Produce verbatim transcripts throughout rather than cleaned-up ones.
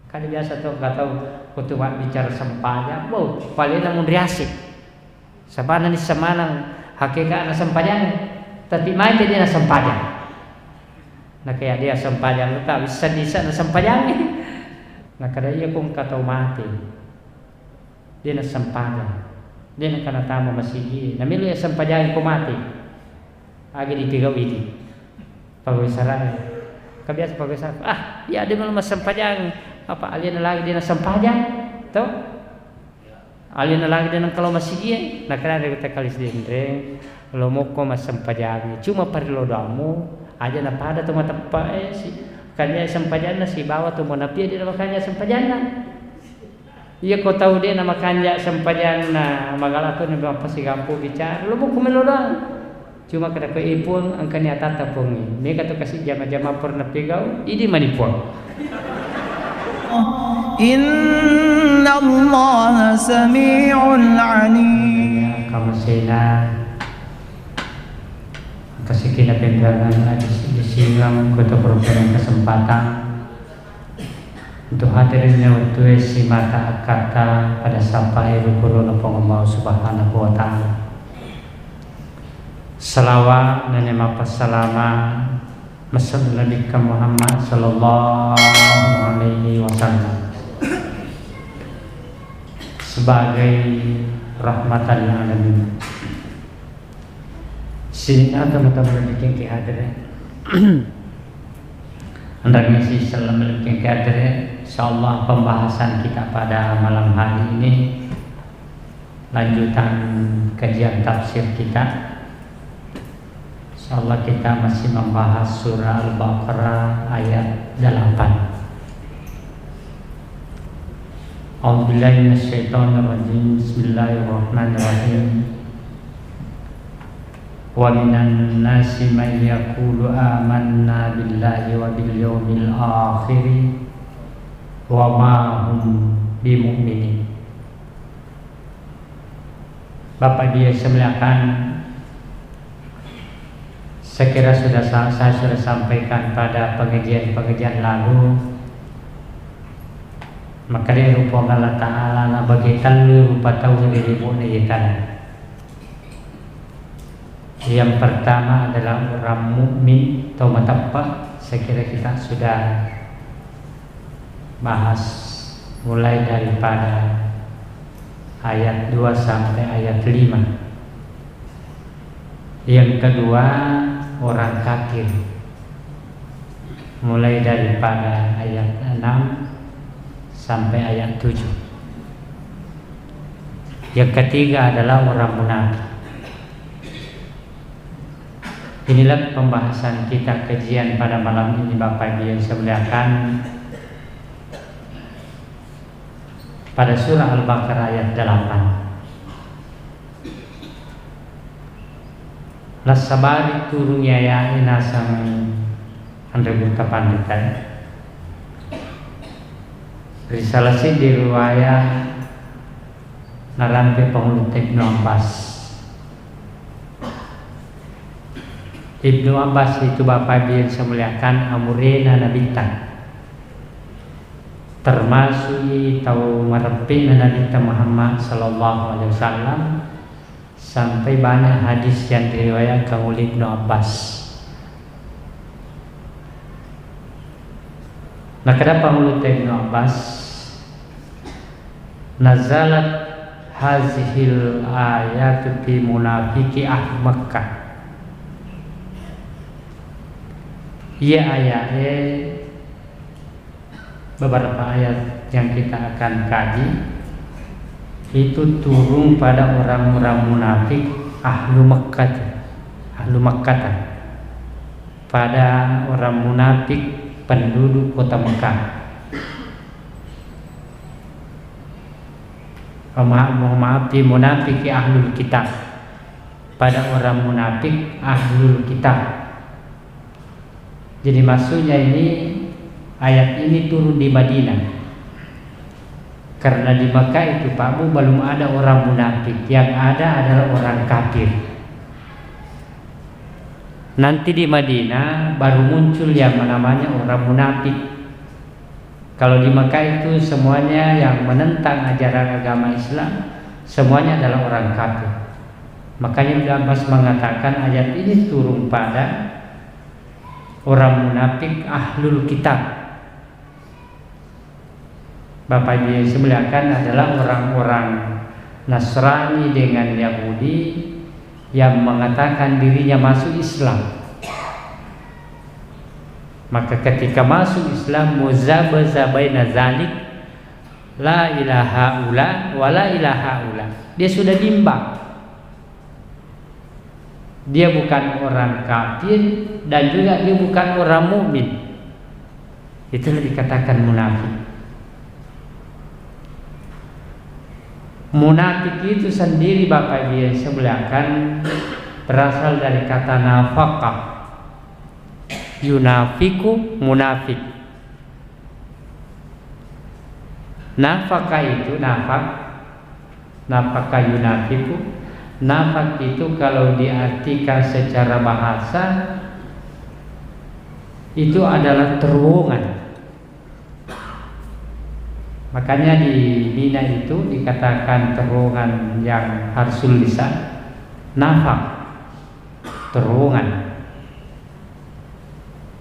Kan biasa to, engka tau ko tu mabbicara sempajang, bo, palena munri asik. Sabana ni semanang hakekana sempajang, tapi mate dia nasempajang. Nakaya dia sempajang, ta wisseng-wisseng nasempajang. Nakada iya ko engka tau mate. Dia nasempajang. Dia nakana tama masigi. Namelo ya sempajang ko mate. Agi dipigau idi. Pegawai sara. Kabiasa pegawai sara. Ah, iya dia malu massempajang. Apa alena lagi dia nasempajang? To? Alena lagi dia nengkalo masigi. Nakana dia kata kalis denreng. Lo mokko massempajang. Cuma parello doammu. Aja napada to mateppa eh si. Kanya sempajanna sibawa to monapia dia makanya sempajanna. Iya ko tau de' namakanja' sempajanna, magala toni mappasigampu bicara, lo mukku melo doang. Cuma kada ko, eh, Puang, engkani atatta Puang. Mega to kasi jama-jama pernah pegau, idi mani Puang. Innallaha sami'un alim. Kamasena, kasikina pemberangan hadis di singang kota program kesempatan. Untuk hadirin yang wettue simata akkatta pada sappae rukuruna Puang Allah Subhanahu wa Ta'ala. Salawat nene mappassalama massadu Nabikka Muhammad sallallahu alaihi wasallam sebagai rahmatan lil alamin. Sininna tama-tama nabikkeng ki hadere. Anrami si sallam nabikkeng ki hadere. Insyaallah pembahasan kita pada malam hari ini lanjutan kajian tafsir kita. Insyaallah kita masih membahas surah Al-Baqarah ayat delapan. A'udzubillahi minasyaitonirrajim. Bismillahirrahmanirrahim. Wa minan nasi may yaqulu amanna billahi wa bil yaumil akhiri wa ma hum bimu'minin. Bapak Ibu yang saya muliakan, saya kira sudah sa-, saya sudah sampaikan pada pengajian-pengajian lalu, makkeda rupa Allah Ta'ala nabagi tellu rupa tau ri libu'na iye tana. Yang pertama adalah orang mukmin atau mateppa. Saya kira kita sudah bahas mulai daripada ayat dua sampai ayat lima. Yang kedua, orang kafir. Mulai daripada ayat enam sampai ayat tujuh. Yang ketiga adalah orang munafik. Inilah pembahasan kita kajian pada malam ini, Bapak Ibu yang saya muliakan, pada surah Al-Baqarah ayat delapan. Nassabari turungi aya'e naseng anre buta panrita. Ri salah siddi riwayat narampe Pangulutta Ibnu Abbas. Ibnu Abbas itu, Bapak Ibu yang saya muliakan, amurena Nabitta. Termasuk i tau mareppe'na Nabitta Muhammad sallallahu alaihi wasallam, sampai banyak hadis yang diriwayatkan oleh Ibnu Abbas. Nakkeda Pangulutta Ibnu Abbas, "Nazalat hazihil ayatu fi munafiki ahli Makkah." Iya aya'e, beberapa ayat yang kita akan kaji itu turun pada orang-orang munafik ahlu Makkah, ahlu Makkah, pada orang munafik penduduk kota Mekah. Mohon maaf, mohon maaf, fi munafiki ahlul kitab, pada orang munafik ahlul kitab. Jadi maksudnya ini, ayat ini turun di Madinah. Karena di Makkah itu, Pak Bu, belum ada orang munafik, yang ada adalah orang kafir. Nanti di Madinah baru muncul yang namanya orang munafik. Kalau di Mekah itu semuanya yang menentang ajaran agama Islam, semuanya adalah orang kafir. Makanya Ibnu Abbas mengatakan ayat ini turun pada orang munafik ahlul kitab. Bapak Ibu yang saya muliakan, adalah orang-orang Nasrani dengan Yahudi yang mengatakan dirinya masuk Islam. Maka ketika masuk Islam, muzabzabaina zalik, la ilaha ula wa la ilaha ula. Dia sudah bimbang. Dia bukan orang kafir dan juga dia bukan orang mukmin. Itulah dikatakan munafik. Munafik itu sendiri, Bapak Ibu yang saya muliakan, berasal dari kata nafaqah. Yunafiku, munafik. Nafaqah itu, nafaq, nafaqah yunafiku. Nafaq itu kalau diartikan secara bahasa, itu adalah terowongan. Makanya di Mina itu dikatakan terowongan yang harsul lisan, nafaq, terowongan.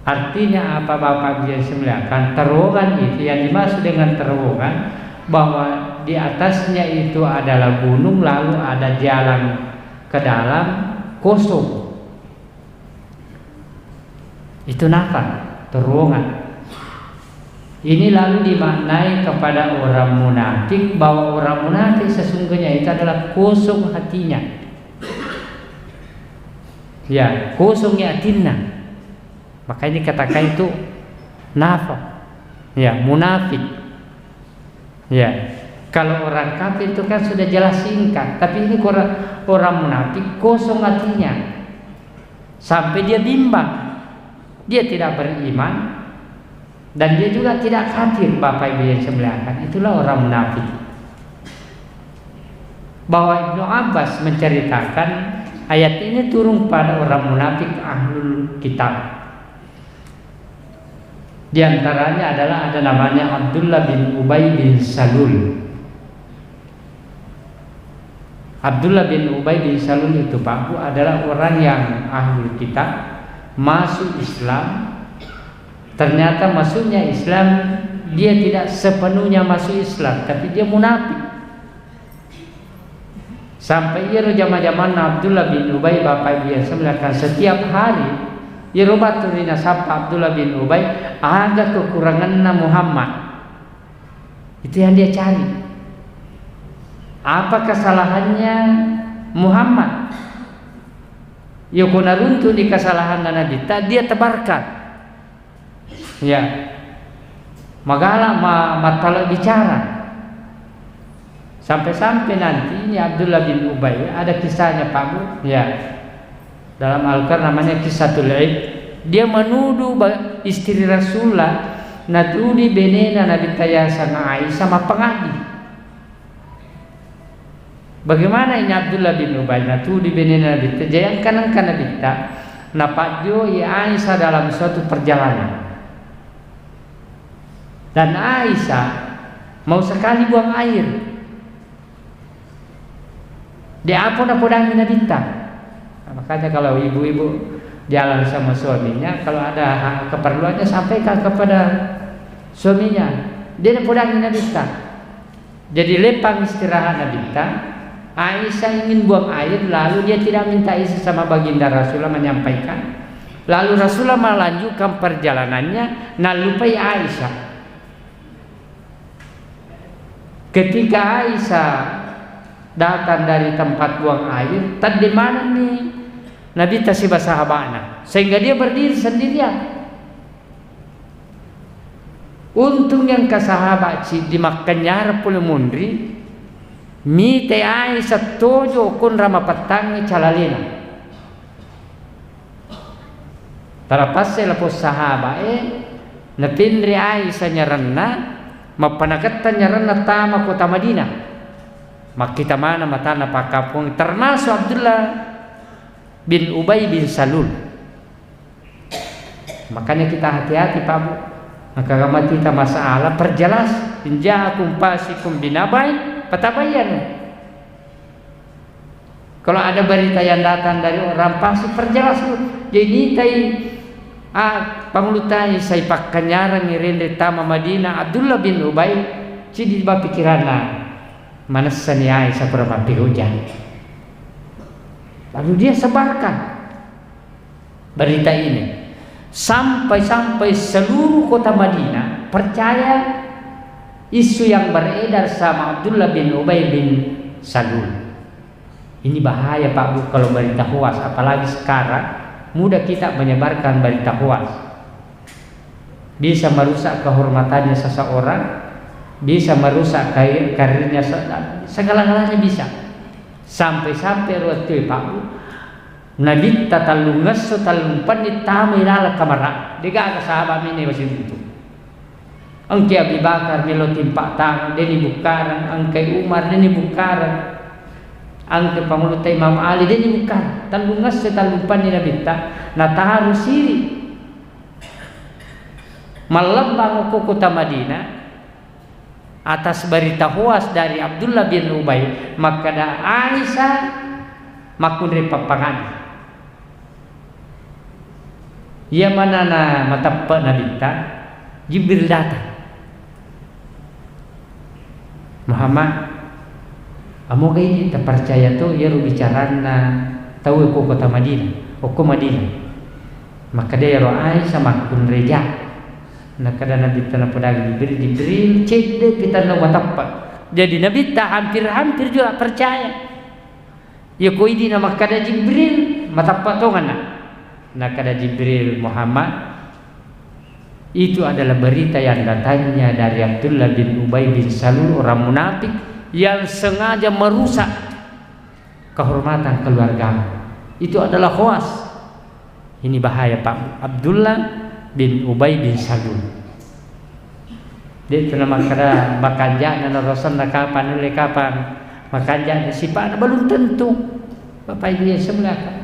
Artinya apa, Bapak Ibu yang saya muliakan? Terowongan itu, yang dimaksud dengan terowongan, bahwa di atasnya itu adalah gunung, lalu ada jalan ke dalam, kosong. Itu nafaq, terowongan. Ini lalu dimaknai kepada orang munafik, bahwa orang munafik sesungguhnya itu adalah kosong hatinya. Ya, kosong ya atinna. Makanya dikatakan itu nafaq. Ya, munafik. Ya. Kalau orang kafir itu kan sudah jelas singkat, tapi ini orang, orang munafik kosong hatinya. Sampai dia bimbang. Dia tidak beriman dan dia juga tidak kafir, Bapak Ibu yang saya muliakan. Itulah orang munafik. Bahwa Ibnu Abbas menceritakan ayat ini turun pada orang munafik ahlul kitab. Di antaranya adalah ada namanya Abdullah bin Ubay bin Salul. Abdullah bin Ubay bin Salul itu, Pak Bu, adalah orang yang ahlul kitab, masuk Islam. Ternyata masuknya Islam, dia tidak sepenuhnya masuk Islam, tapi dia munafik. Sampai iyaro jama-jamanna Abdullah bin Ubay, Bapak Ibu yang saya muliakan, setiap hari iyaro batu ri nasappa Abdullah bin Ubay, aga kekuranganna Muhammad. Itu yang dia cari. Apa kesalahannya Muhammad? Yoko naruntu'ni kesalahanna Nabitta, dia tebarkan. Ya. Magala ma-, mattala bicara. Sampai-sampai nanti ini Abdullah bin Ubay, ada kisahnya, Pak Bu. Ya. Dalam Al-Quran namanya kisahul ifk. Dia menuduh ba-, istri Rasulullah, natudi benena Nabitta yaseng Aisyah mappangaddi. Bagaimana ini Abdullah bin Ubay? Natudi benena Nabitta, jayangkan engka Nabitta, napajjoi Aisyah dalam suatu perjalanan. Dan Aisyah mau sekali buang air. Dia apa napodangi Nabitta? Nah, makanya kalau ibu-ibu jalan sama suaminya, kalau ada ha-, keperluannya sampaikan kepada suaminya. Dia napodangi Nabitta. Jadi leppang istirahat Nabitta, Aisyah ingin buang air, lalu dia tidak minta izin sama Baginda Rasulullah menyampaikan. Lalu Rasulullah melanjutkan perjalanannya, nallupai Aisyah. Ketika Aisyah datang dari tempat buang air, tedde manenni Nabitta sibawa sahaba'na, sehingga dia berdiri sendirian. Untung engka sahaba' ciddi makkenyareng pole munri, mitai Aisyah tojo konra mapettangngi calalena. Tarapasse lapong sahaba'e, napinri Aisyah nyarenna, mappanaketta nyarenna tama kota Madinah. Makkita maneng matanna pakkampong, termasuk Abdullah bin Ubay bin Salul. Makanya kita hati-hati, Pak Bu. Maka gamatita masalah, perjelas, "In ja'akum fasiqun binaba'in fatabayyanu." Kalau ada berita yang datang dari orang fasik, perjelas dulu. Jadi nitai, ah, pangulutai sai pakkanyarang renre tama Madinah, Abdullah bin Ubay, cidi ba pikiranna, manessani Aisyah pura mappihujang. Lalu dia sebarkan berita ini. Sampai-sampai seluruh kota Madinah percaya isu yang beredar sama Abdullah bin Ubay bin Salul. Ini bahaya, Pak, Bu, kalau berita hoax, apalagi sekarang mudah kita menyebarkan berita hoax. Bisa merusak kehormatannya seseorang, bisa merusak kar-, karirnya, se-, segala-galanya bisa. Sampai-sampai ero wettu e, Pak, Bu, Nabitta tallungesso tallumpenni tamai laleng kamara. Degaga sahaba mene wasiruntu. Engke Abi Bakar melo timpa tangan, deni bukkareng, engke Umar, deni bukkareng. Engke Pangulutta Imam Ali, deni bukkareng. Tallungesso tallumpenni Nabitta, nataru siri. Mallebbang ko kota Madinah, atas berita hoax dari Abdullah bin Ubay, makkeda Aisyah makkunrai pappangadi. Iya manana mateppe Nabitta, Jibril datang. Muhammad, amoga idi tapercaya to iyaro bicaranna tau ko kota Madinah, okko Madinah. Makkeda iyaro Aisyah makkunrai ja. Nakkeda Nabitta napodangi Jibril, Jibril, cedde pi tennau mateppe. Jadi Nabitta hampir-hampir juga percaya. Yako idi namakkeda Jibril, mateppe tongenna. Nakkeda Jibril, Muhammad, itu adalah berita yang datangnya dari Abdullah bin Ubay bin Salul, orang munafik yang sengaja merusak kehormatan keluargamu. Itu adalah hoax. Ini bahaya, Pak. Abdullah bin Ubay bin Salul. De'tu namakkeda makanja'na narosanna kapang, nulle kapang makanja' sipa'na, belum tentu. Bapak Ibu yang saya muliakan.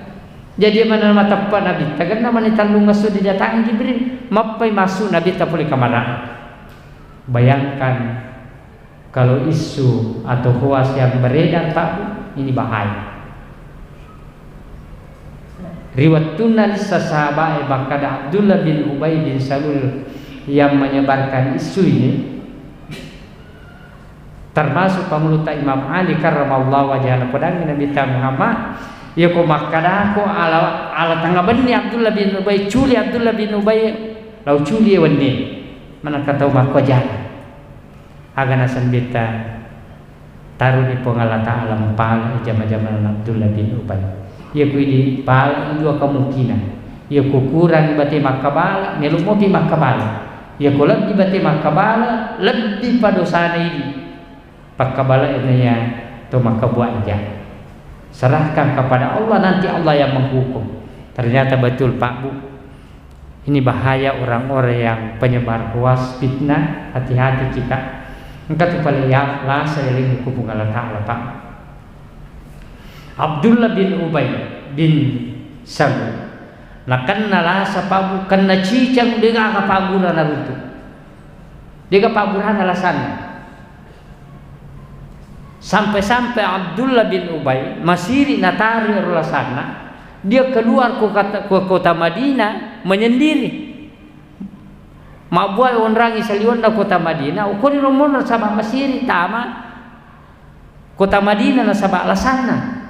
Jadi mana mateppe Nabitta, karena mani tallung esso didatangi Jibril, mappai masuk Nabitta pole kamara. Bayangkan kalau isu atau hoax yang beredar, Pak, ini bahaya. Ri wettunna lissa sahabae makkeda Abdullah bin Ubay bin Salul yang menyebarkan isu ini, termasuk pangulutta Imam Ali karramallahu wajhah, napodangi Nabitta Muhammad, yako makkedako ala, ala tengnga benni Abdullah bin Ubay, culi Abdullah bin Ubay, lau culi wenni, manakka tau makko jana. Aga naseng Nabitta, taruni Puang Allah Ta'ala mpala jama-jamana Abdullah bin Ubay. Iya ku idi pala dua kemungkinan. Iya ku kurang bate makkabala, melo mopi makkabala. Iya ku lebbi bate makkabala, lebbi pa dosana idi. Pakkabala iya to makkabuang ja. Serahkan kepada Allah, nanti Allah yang menghukum. Ternyata betul, Pak, Bu. Ini bahaya orang-orang yang penyebar hoax, fitnah, hati-hati kita. Engka tu pale ya, lasa yaleng hukum Allah Ta'ala, Pak. Abdullah bin Ubay bin Salul. Nakenna lasa, Pak, Bu, kenna cicang, degaga pagura naruntu. Degaga pagurana lasanna. Sampai-sampai Abdullah bin Ubay masiri natari ero lasanna, dia keluar ko kata, ko kota Madinah menyendiri. Mabbuai onrangi saliwenna kota Madinah, okoni romonro nasaba masiri tama kota Madinah nasaba lasanna.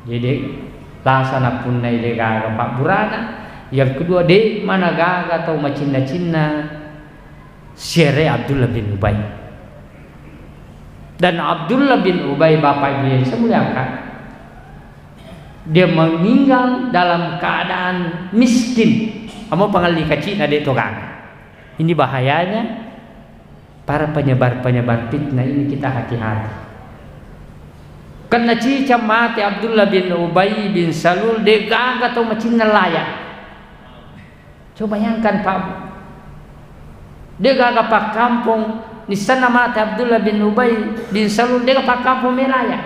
Jadi, lasa napunnai degaga pabburana. Yang kedua, de mana gaga tau macinna-cinna siare Abdullah bin Ubay. Dan Abdullah bin Ubay, Bapak Ibu yang saya muliakan, dia meninggal dalam keadaan miskin. Kamu pengalih kacina de to gaga. Ini bahayanya. Para penyebar-penyebar fitnah ini kita hati-hati. Kenna cicang mate Abdullah bin Ubay bin Salul, degaga tau macinna laya. Coba bayangkan, Pak. Degaga pakkampong, nissanna mate Abdullah bin Ubay bin Salul, degaga pakkampong melaya.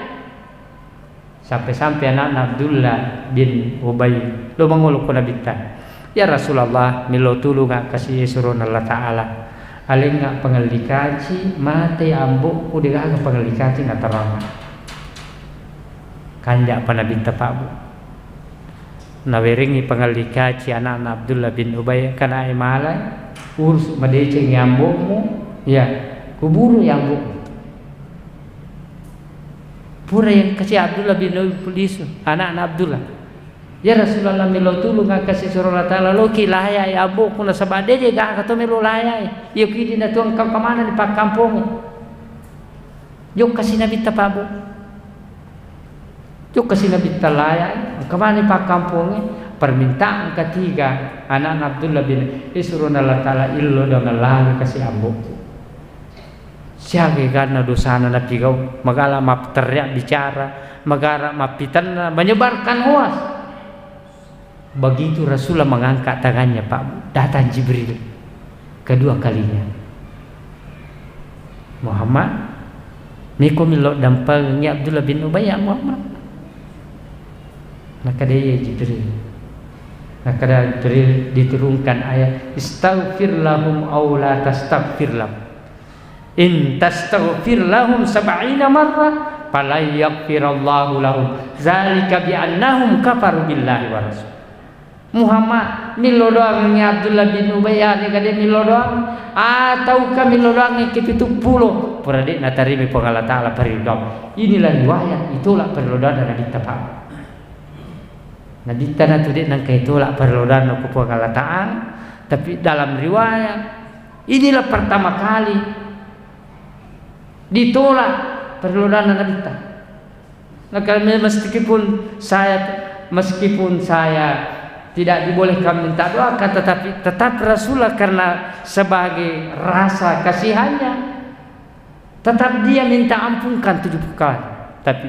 Sampai-sampai anakna Abdullah bin Ubay lo mangolo ko Nabitta. "Ya Rasulullah, millau tulungnga kasi surona Allah Ta'ala. Alengnga pangelli kaci, matei ambo'ku, degaga pangelli kaci natarama." Kanja'pa Nabitta, Pak, Bu. Nawerengngi pangelli kaci ana'na Abdullah bin Ubay, "Engkana e malai, urusu madecengngi ambo'mu, ya, kuburu ya ambo'mu." Pura yang kasi Abdullah bin Ubay lisu, ana'na Abdullah. "Ya Rasulullah, millau tulung engka si surona Allah Ta'ala, loki layai ambo'ku nasaba de, degaga to melo layai. Iya ku idi natuang kam-, kamana ni pakkampongi." Jokka si Nabitta, Pak, Bu. Jokka si Nabitta layai, engka mani pakkampongi, permintaan ketiga, ana'na Abdullah bin, "Eh, surona Allah Ta'ala, illo dong lagi kasi ambo'ku. Siaga ganna dosana napigau, magala mapterriak bicara, magara mappitenna, menyebarkan hoas." Begitu Rasulullah mengangkat tangannya, Pak, datang Jibril kedua kalinya. "Muhammad, miko millau dampengi Abdullah bin Ubay, ya Muhammad?" Nakada, "Iya, Jibril." Nakada Jibril, diturunkan ayat, "Istaghfir lahum aw la tastaghfir lahum. In tastaghfir lahum sab'ina marrah, falan yaghfirallahu lahum. Zalika bi annahum kafaru billahi wa rasul." "Muhammad, millo doangngi Abdullah bin Ubay, ya, de gade millo doang, atauka millo doangngi ke pitu pulo, pura de natarimi Puang Allah Ta'ala parello doang." Inilah riwayat ditolak parello doanna Nabitta, Pak. Nabitta natu de nangka ditolak parello doanna ku Puang Allah Ta'ala, tapi dalam riwayat, inilah pertama kali ditolak parello doanna Nabitta. Maka me-, meskipun saya, meskipun saya tidak dibolehkan minta doa, akan tetapi tetap Rasulullah karena sebagai rasa kasihannya, tetap dia minta ampunkan tujuh puluh kali. Tapi,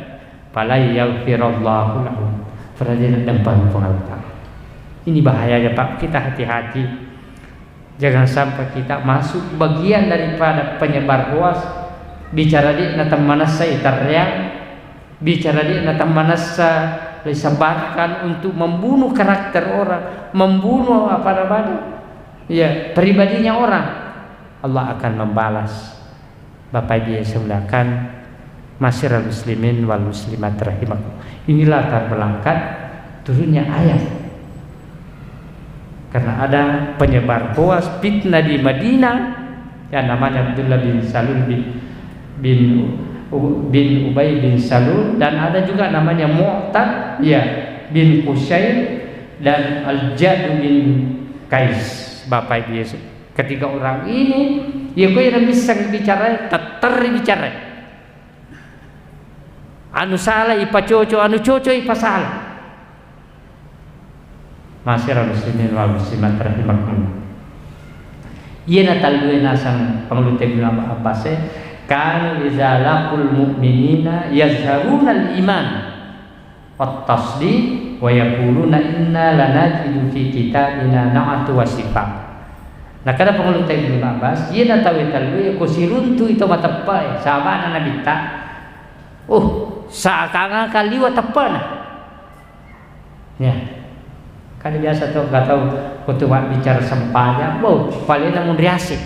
"Falan yaghfirallahu lahum." Pura de naddampengi Puang Allah Ta'ala. Ini bahayanya, Pak, kita hati-hati. Jangan sampai kita masuk bagian daripada penyebar hoas, bicara de natemmanessa itarreang, bicara de natemmanessa disebarkan untuk membunuh karakter orang, membunuh apa namanya, ya, pribadinya orang. Allah akan membalas. Bapak Ibu yang saya muliakan, ma'asyiral muslimin wal muslimat rahimakum. Ini latar belakang turunnya ayat. Karena ada penyebar hoas, fitnah di Madinah, yang namanya Abdullah bin Salul bin, bin, bin Ubay bin Salul, dan ada juga namanya Mu'tad, ya, bin Qusay, dan Al-Ja'd bin Qais. Bapak Ibu yang Ketiga orang ini, iya ko iyana misseng bicara, tetterri bicara. Anu sala ipacoco, anu coco ipasala. Ma'asyiral muslimin wal muslimat rahimakumullah. Iyana tallue naseng Pangulutta Ibnu Abbas e, kanu idza laqul mu'minina yazharunal iman wat tasdiq wa yaquluna inna lanajidu fi kitabina na'tu wa sifat. Nakada Pangulutta Ibnu Abbas, iyana tauwe tellue ko siruntu'i to mateppe'e, sahaba'na Nabitta. Uh, seakan-akan liwa teppe'na. Ya. Kan biasa to, gak tau, ko tu mabbicara sempajang, wow, palena munri asik.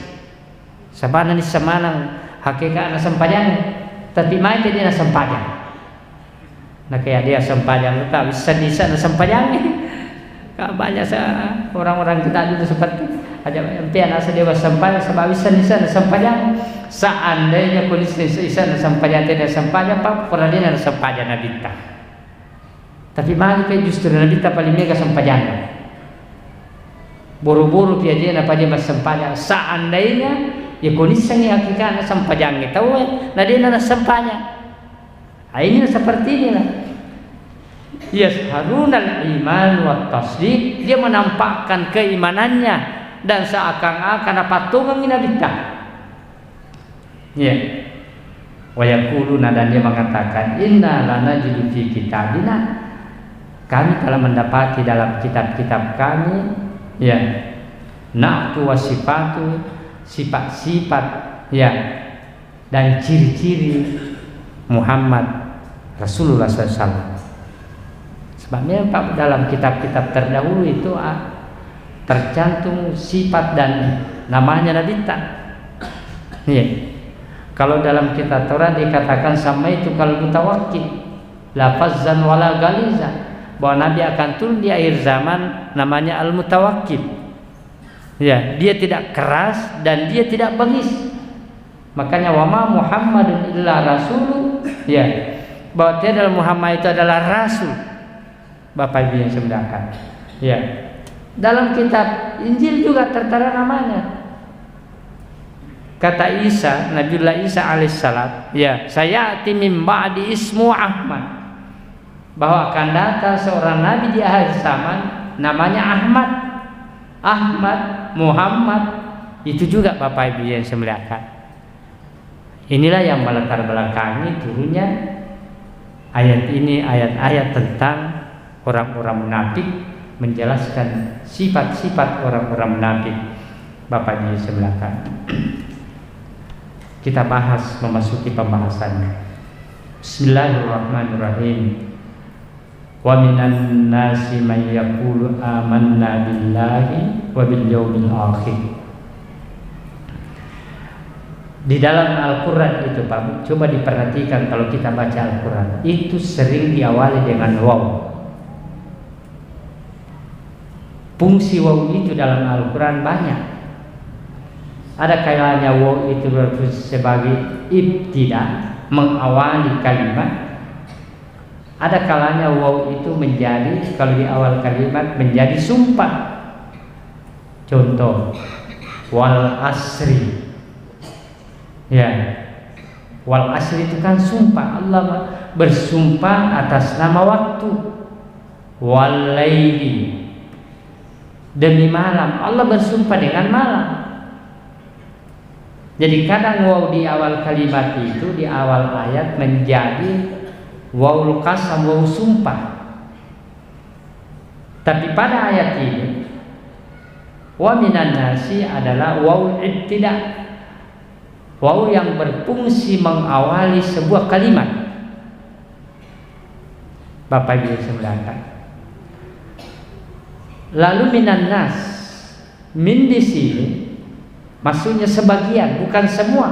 Sabana nissa maneng hakeka'na sempajang, tapi maite de nassempajang. Nakaya de assempajang, ta wissenni issena sempajang. Ka banyak sa-, orang-orang kita dulu seperti aja, ente nasa dewa sempajang, sebab wissenni issena sempajang. Seandainya kondisi issena sempajang, tidak sempajang, apa pernah dia sempajang Nabitta. Tapi magi pe justru Nabitta paling mega sempajanna. Boro-boro pi ajena pada massempajang. Seandainya, ya ko nissengngi hakikatna sempajangnge tauwe, na de'na nassempajang. Ah, ini seperti inilah. Yazharunal iman wa tasdiq, dia menampakkan keimanannya dan seakan-akan napattongengi Nabitta. Iya. Wa yaquluna, dan dia mengatakan, "Inna lanajidu fi kitabina," kami telah mendapati dalam kitab-kitab kami, ya, na'tu wa sifatu, sifat-sifat, ya, dan ciri-ciri Muhammad Rasulullah sallallahu alaihi wasallam. Sebab memang, Pak, dalam kitab-kitab terdahulu itu, ah, Tercantum sifat dan namanya Nabitta. Iya. Kalau dalam kitab Taurat dikatakan, "Sammaituka al-Mutawakkil, la fazzan wala ghaliza," bahwa Nabi akan turun di akhir zaman namanya Al-Mutawakkil. Ya, dia tidak keras dan dia tidak bengis. Makanya, "Wa ma Muhammadun illa rasulu," ya, bahwa tiada Muhammad itu adalah rasul. Bapak Ibu yang saya muliakan. Ya. Dalam kitab Injil juga tertera namanya. Kata Isa, Nabiullah Isa alaihissalam, ya, "Sayati min ba'di ismu Ahmad." Bahwa akan datang seorang nabi di akhir zaman, namanya Ahmad. Ahmad, Muhammad, itu juga Bapak Ibu yang saya muliakan. Inilah yang melatar belakangi turunnya ayat ini, ayat-ayat tentang orang-orang munafik, menjelaskan sifat-sifat orang-orang munafik. Bapak Ibu yang saya muliakan. Kita bahas, memasuki pembahasannya. Bismillahirrahmanirrahim. "Wa minan nasi may yaqulu amanna billahi wa bil yaumil akhir." Di dalam Al-Quran itu, Pak, coba diperhatikan kalau kita baca Al-Quran, itu sering diawali dengan waw. Fungsi waw itu dalam Al-Quran banyak. Ada kalanya waw itu berfungsi sebagai ibtida, mengawali kalimat. Ada kalanya waw itu menjadi, kalau di awal kalimat, menjadi sumpah. Contoh, "Wal asri." Ya. "Wal asri" itu kan sumpah. Allah bersumpah atas nama waktu. "Wal laili." Demi malam. Allah bersumpah dengan malam. Jadi, kadang waw di awal kalimat itu, di awal ayat, menjadi wawul qasam, waw sumpah. Tapi pada ayat ini, "wa minan nasi" adalah wawul ibtida, waw yang berfungsi mengawali sebuah kalimat. Bapak Ibu yang saya muliakan. Lalu minan nas, min di sini maksudnya sebagian, bukan semua.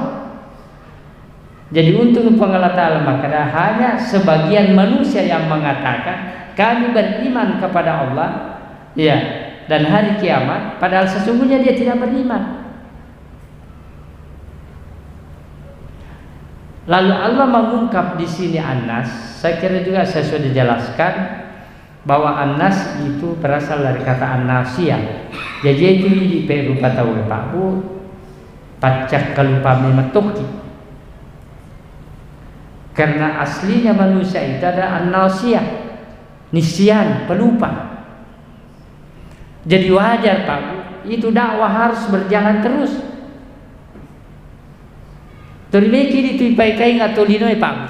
Jadi, untung Puang Allah Ta'ala makkeda, hanya sebagian manusia yang mengatakan, "Kami beriman kepada Allah, ya, dan hari kiamat," padahal sesungguhnya dia tidak beriman. Lalu Allah mengungkap di sini An-Nas, saya kira juga saya sudah jelaskan bahwa An-Nas itu berasal dari kata An-Nasiyah. Jadi, itu idi pe rupa tau, Pak Bu, paccakkalupang memettoki. Karena aslinya manusia itu ada An-Nasiyah, nisyan, pelupa. Jadi, wajar, Pak Bu, itu dakwah harus berjalan terus. Torimeki itu ipaikainga tolinoe, Pak Bu.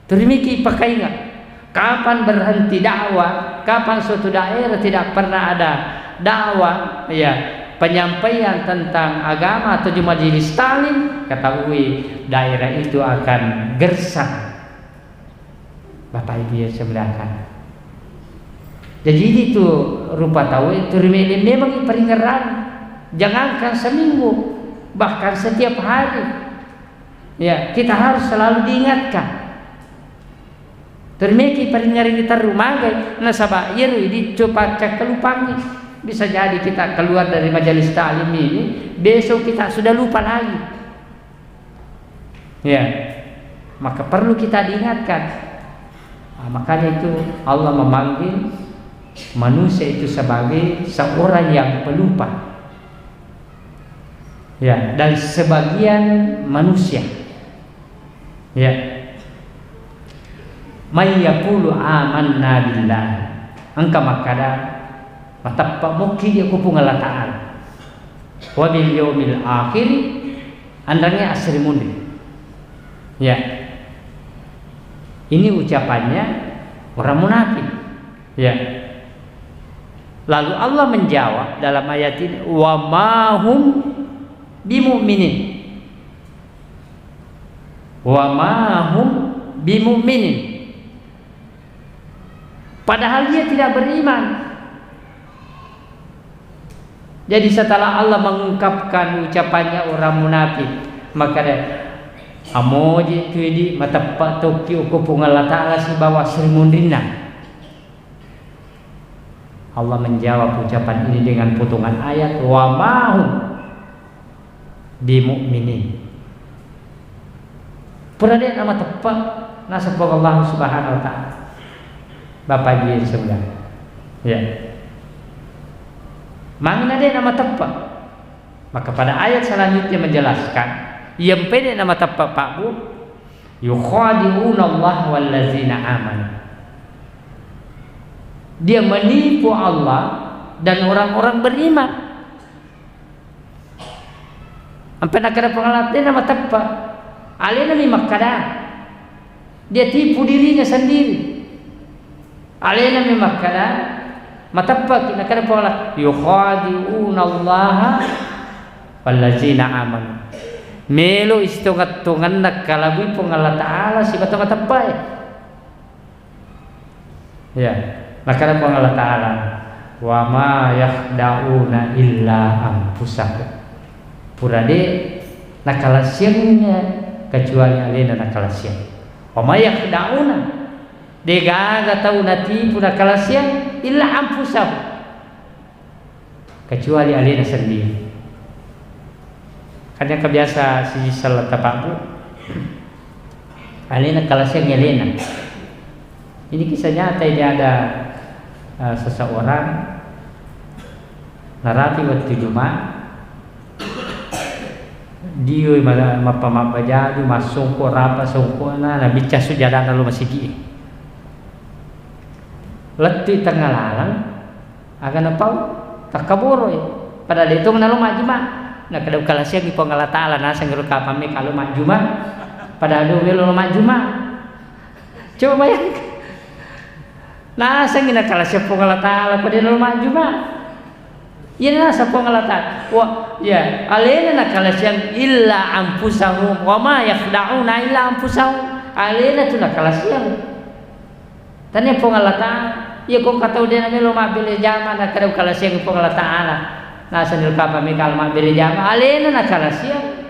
Torimeki ipakainga. Kapan berhenti dakwah, kapan suatu daerah tidak pernah ada dakwah, ya, penyampaian tentang agama atau di majelis taklim, ketahui daerah itu akan gersang. Bapak Ibu yang saya muliakan. Jadi, ini tu rupa tau itu rimele memang iparingerang. Jangankan seminggu, bahkan setiap hari. Ya, kita harus selalu diingatkan. Termeki paringerangi terru magai, nasaba iyaro idi coba cakkalupangi. Bisa jadi kita keluar dari majelis taklim ini, besok kita sudah lupa lagi. Ya, maka perlu kita diingatkan. Nah, makanya itu Allah memanggil manusia itu sebagai seorang yang pelupa. Ya, dan sebagian manusia. Ya. May yaqulu amanna billah. Engka makkada, mateppa mukki dia ku Puang Allah Ta'ala. Wa bil yaumil akhir, anrangnge asri munri. Ya. Ini ucapannya orang munafik. Ya. Lalu Allah menjawab dalam ayat ini, "Wa ma hum bimu'minin." "Wa ma hum bimu'minin." Padahal dia tidak beriman. Jadi, setelah Allah mengungkapkan ucapannya orang munafik, maka dia, "Amoje tu idi, mateppe tokki uko Puang Allah Ta'ala sibawa Sri Munrinna." Allah menjawab ucapan ini dengan potongan ayat, "Wa ma hum bimu'minin." Pura de'na mateppe, naseng Puang Allah Subhanahu wa Ta'ala. Bapak Ibu yang semuanya. Ya. Mangina de'na mateppe. Maka pada ayat selanjutnya menjelaskan, yang pede nama teppe, Pak Bu, "Yukhadi'una Allah wallazina amanu." Dia menipu Allah dan orang-orang beriman. Ampe nakkeda Puang Allah, de'na mateppe. Alena mi makkeda. Dia tipu dirinya sendiri. Alena mi makkeda, mateppeki, nakkeda Puang Allah, "Yukhadi'una Allah wallazina amanu." Melo istongeng-tongenna kalabui Puang Allah Ta'ala sibawa tau mateppae. Ya, nakkeda Puang Allah Ta'ala, "Wa ma yakhda'una illa anfusahum." Pura de' nakalasiangnga kecuali alena nakalasiang. "Wa ma yakhda'una." De'gaga tau natipu nakalasiang illa anfusahum, kecuali alena sendiri. Kan yang kebiasa siji selletta, Pak Bu, alena kalasiang alena. Ini kisah nyata, ini ada, eh, seseorang narapi wettu Juma, dioi ma-, mappa mabbajaju, massongko, rapa songkona, nabicca sujadana lo masigi'e. Lettu tengnga laleng, aga napau, takkaboroi. Padahal de'tong nalo majjuma. Nakkeda, "Ukalasiangngi Puang Allah Ta'ala, naseng ro kapang meka lo majjuma." Padahal de' melo lo majjuma. Coba bayangkan. Nasengngi nakalasiang Puang Allah Ta'ala, ko de' nalo majjuma. Iya naseng Puang Allah Ta'ala. Wa, ya, alena nakalasiang illa anfusahum, wa ma yakhda'una illa anfusahum. Alena tu nakalasiang. Tania Puang Allah Ta'ala. Iya ko engka tau de' namelo mabbere jama, nakkeda, "Ukalasiangngi Puang Allah Ta'ala." Naseng ro kapang meka lo mabbere jama, alena nakalasiang.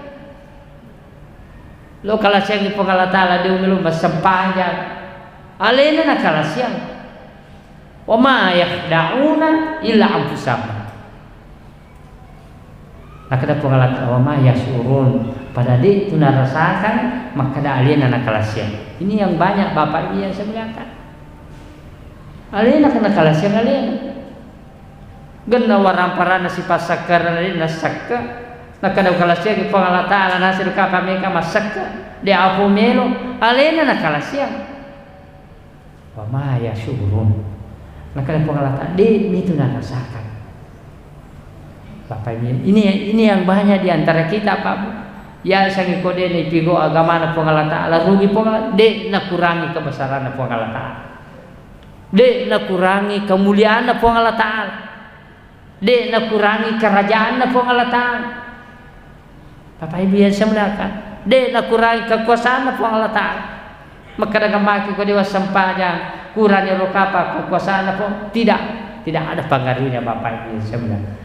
Lo kalasiangngi Puang Allah Ta'ala, de' umelo massempajang. Alena nakalasiang. "Wa ma yakhda'una illa anfusahum." Nakkeda Puang Allah Ta'ala, "Wa ma yasy'urun." Pada de' tu narasakang, makkeda alena nakalasiang. Ini yang banyak Bapak Ibu yang saya muliakan. Alena kena kalasiang alena. Genna waramparanna sipassakkarana de' nasakka. Nakkeda, "Ukalasiangngi Puang Allah Ta'ala, naseng ro kapang meka massakka. De' apo melo." Alena nakalasiang. "Wa ma yasy'urun." Nakkeda Puang Allah Ta'ala, "De' mitu narasakang." Bapak Ibu, ini, ini yang banyak di antara kita, Pak Bu. Yasengngi ko de' naipigau agamana Puang Allah Ta'ala, rugi Puang Allah, de' nakurangi kebesaranna Puang Allah Ta'ala. De' nakurangi kemuliaanna Puang Allah Ta'ala. De' nakurangi kerajaanna Puang Allah Ta'ala. Bapak Ibu yang saya muliakan, de' nakurangi kekuasaanna Puang Allah Ta'ala. Makkeda maki ko de' wassempajang, kurangi ro kapang kekuasaanna Puang. Tidak, tidak ada pengaruhnya, Bapak Ibu yang saya muliakan.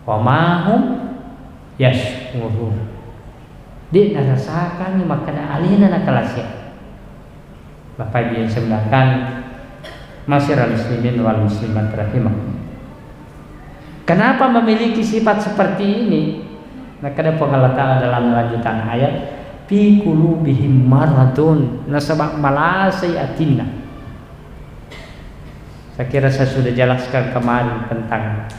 Wa ma hum yasy'urun. De' narasakangngi makkeda alena nakalasiang. Bapak Ibu yang saya muliakan, ma'asyiral muslimin wal muslimat rahimakumullah. Kenapa memiliki sifat seperti ini? Nakkeda Puang Allah Ta'ala dalam lanjutan ayat, "Fi qulubihim maradun," nasaba malasai atinna. Saya kira saya sudah jelaskan kemarin tentang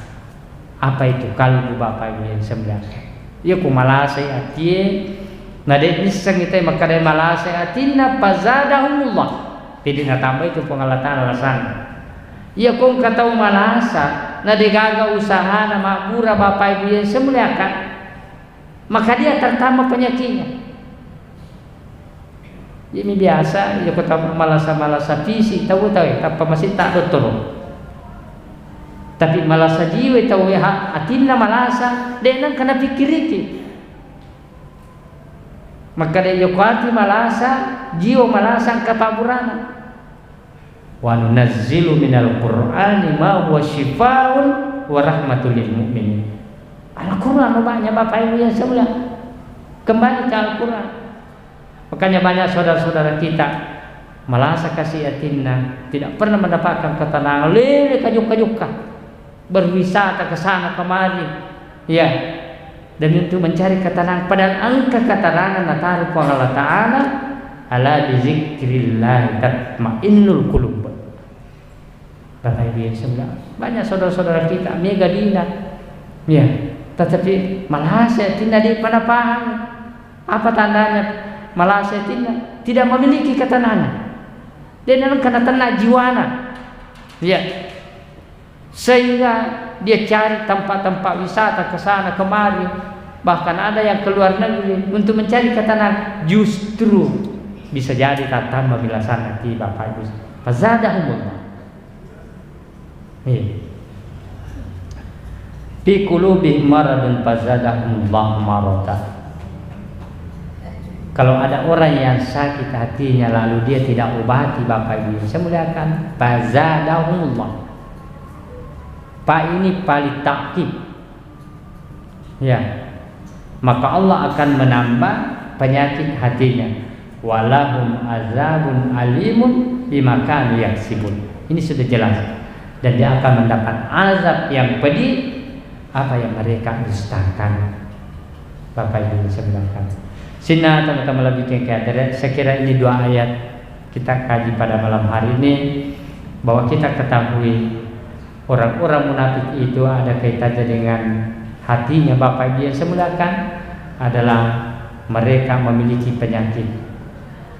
apa itu kalbu, Bapak Ibu yang saya muliakan. Iya, ku malasai atie, na de' nisseng ita makkeda malasai atinna, fazadahumullah. Jadi natamba itu Puang Allah Ta'ala alasanna. Iya, ko engka tau malasa, na de' gaga usahana mabbura, Bapak Ibu yang saya muliakan, maka dia tertambah penyakitnya. Iyami biasa, iya ko tau malasa-malasa fisik tau, tau, tappa masitta dottoro. Tapi malasa jiwa tau, ha, atinna malasa, de' nengka napikkiriki. Makkeda iya ko ati malasa, jiwa malasa, engka pabburana. "Wa nunazzilu minal Qur'ani ma huwa syifaun wa rahmatul lil mu'minin. Al-Quran banyak, Bapak Ibu yang semuanya. Kembali ke Al-Quran. Makanya banyak saudara-saudara kita malasa kasi atinna, tidak pernah mendapatkan ketenangan, lele kajukka-jukka, berwisata ke sana kemari, ya, demi untuk mencari ketenangan. Padahal engka ketenangan nataru Puang Allah Ta'ala, ala bizikrillah tatmainnul qulub. Bapak Ibu yang semuanya, banyak saudara-saudara kita mega dina, ya, tetapi malasa atinna, de'pa napahang. Apa tandanya malasa atinna? Tidak memiliki ketenangan. Dia dalam kena tenang jiwana. Ya. Sehingga dia cari tempat-tempat wisata ke sana kemari. Bahkan ada yang ke luar negeri untuk mencari ketenangan. Justru bisa jadi tatamba bilasana ti Bapak Ibu. Fazadahumullah. Iya. Fi qulubihim maradun fazadahumullahu marada. Kalau ada orang yang sakit hatinya lalu dia tidak obati, Bapak Ibu yang saya muliakan, fazadahumullah. Fa ini paling takkid. Ya. Maka Allah akan menambah penyakit hatinya. Walahum azabun alimun bima kanu yaksibun. Ini sudah jelas. Dan dia akan mendapat azab yang pedih apa yang mereka dustakan. Bapak Ibu yang saya muliakan. Sina teman-teman lebih ke, saya kira ini dua ayat kita kaji pada malam hari ini, bahwa kita ketahui orang-orang munafik itu ada kaitannya dengan hatinya. Bapak Ibu yang saya muliakan, adalah mereka memiliki penyakit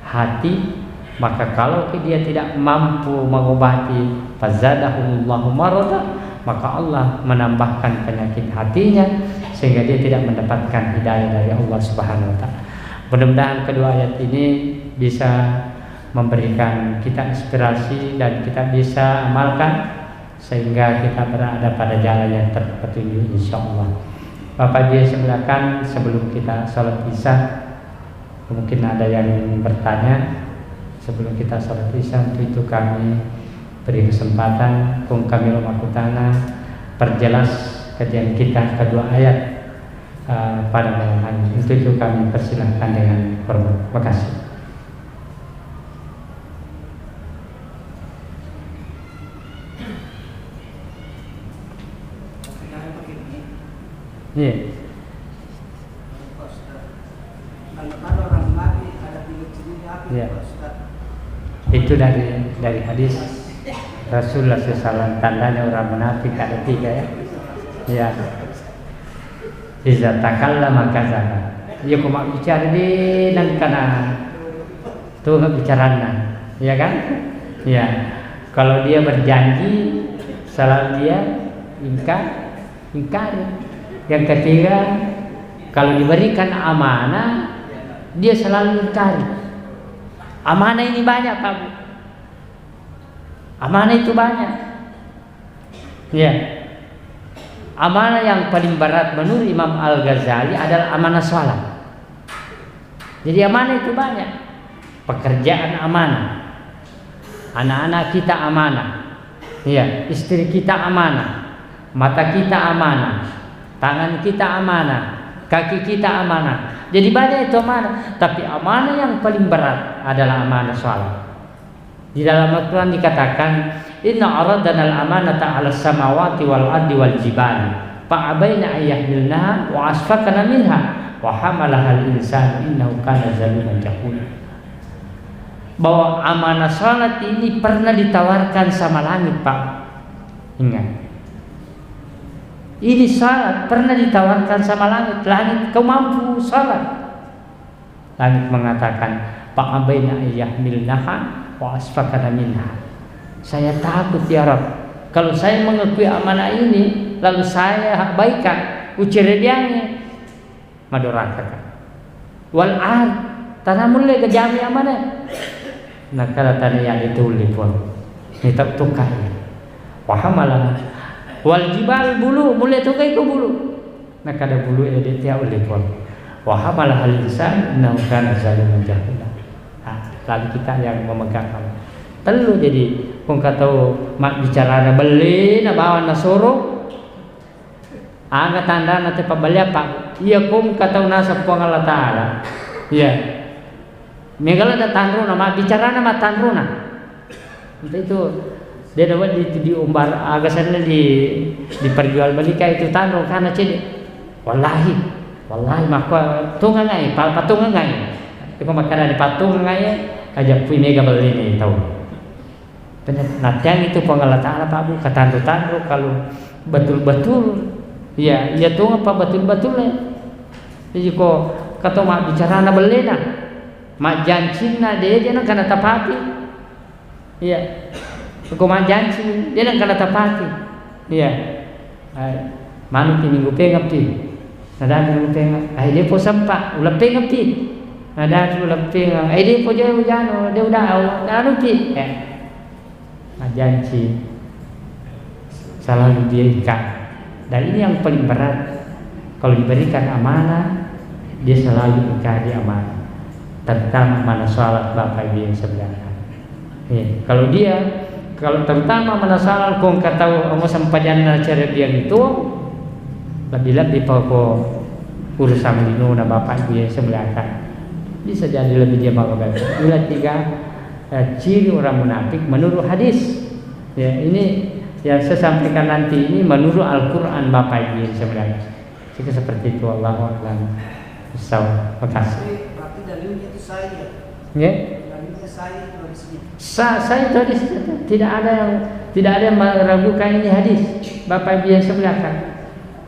hati, maka kalau dia tidak mampu mengobati, fazadahumullahu marada, maka Allah menambahkan penyakit hatinya sehingga dia tidak mendapatkan hidayah dari Allah Subhanahu wa Ta'ala. Mudah-mudahan kedua ayat ini bisa memberikan kita inspirasi dan kita bisa amalkan sehingga kita berada pada jalan yang ter-, petunjuk, insya Allah. Bapak Ibu yang saya muliakan, sebelum kita sholat Isya, mungkin ada yang bertanya. Sebelum kita sholat Isya, untuk itu kami beri kesempatan, kung kami lo makkutana, perjelas kajian kita kedua ayat, eh, pada malam hari. Untuk itu kami persilahkan dengan hormat. Terima kasih. Iya. Iya. Itu dari, dari hadis Rasulullah sallallahu alaihi wasallam, tandanya orang munafik ada tiga, ya. Iya. Iza takallama kazaba. Iya, ko mabbicara de nengkana tu bicaranna, ya kan? Ya. Kalau dia berjanji, selalu dia ingkar, ingkari. Yang ketiga, kalau diberikan amanah, dia selalu ingkari. Amanah ini banyak, Pak Bu. Amanah itu banyak. Ya. Amanah yang paling berat menurut Imam Al-Ghazali adalah amanah sholat. Jadi amanah itu banyak. Pekerjaan amanah. Anak-anak kita amanah. Ya, istri kita amanah. Mata kita amanah. Tangan kita amanah. Kaki kita amanah. Jadi banyak itu amanah. Tapi amanah yang paling berat adalah amanah sholat. Di dalam Al-Quran dikatakan, "Inna aradnal amanata 'alas samawati wal ardi wal jibali, fa abaina an yahmilnaha wa asfaqna minha, wa hamalahal insanu innahu kana zaluman jahula." Bahwa amanah salat ini pernah ditawarkan sama langit, Pak. Ingat. Ini salat pernah ditawarkan sama langit. Langit, kau mampu salat? Langit mengatakan, "Fa abaina an yahmilnaha wa asfaqna minha." Saya takut, ya Rabb, kalau saya mengakui amanah ini, lalu saya abaikan, ucerediangi, madoraka. Wal ard, tana mulle gajami amanah. Nakala tana ya ditulle pun. Ni tak tukai. Wa hamala. Wal jibal bulu, mulle tukai ko bulu. Nakada bulu e de tia ulle pun. Wa hamalahal insan innahu kana zaluman jahula. Nah, lalu kita yang memegang amanah. Tellu jadi, pun katau mabbicarana belle na bawang na soro, Aga tanrana te pabbalia, Pak? Iya, ko engka tau naseng Puang Allah Ta'ala. Iya. Mega ladda tanrona, mabbicarana mattanrona. Itu de' nawedding itu diumbar, aga senna di, diperjualbelikan itu tanro karena cedde. Wallahi, wallahi makko tongengai, pa-, patongengai. Iko makkada di patongengai, aja pui mega bellini tau. Bener, latihan itu Puang Allah Ta'ala, Pak Bu, katanru-tanru kalau betul-betul, iya, iya tongeng, Pak, betul-betul, ya. Jadi ko kato mabbicarana bellena, majjancinna de' je nengka natapati. Iya. Ko majjanci, de' nengka natapati. Iya. Ai, manupi minggu pengeppi. Nadani minggu pengep. Ai, de'po sempa, uleppengeppi. Nadani uleppengeng. Ai, de'po jauh jano, de' udah, anupi. Eh. Majjanci. Selalu dia ikat. Dan ini yang paling berat. Kalau diberikan amanah, dia selalu ikat di amanah. Terutama amanah salat Bapak Ibu yang semuliakan. Iya, kalau dia, kalau terutama mana salah ko engka tau amo sempajanna cara dia itu, lebih-lebih pa ko urusan linona Bapak Ibu yang semuliakan. Bisa jadi lebih dia mau baca. Itulah tiga, eh, ciri orang munafik menurut hadis. Ya, ini yang saya sampaikan nanti ini menurut Al-Quran, Bapak Ibu yang semuliakan. Jika seperti itu, Allahu a'lam. Bissawab. Makasih. Berarti dalilnya itu sahih, ya? Nggih? Dalilnya sahih itu hadisnya. Sa-, sahih itu hadisnya. Tidak ada yang, tidak ada yang meragukan ini hadis. Bapak Ibu yang saya muliakan.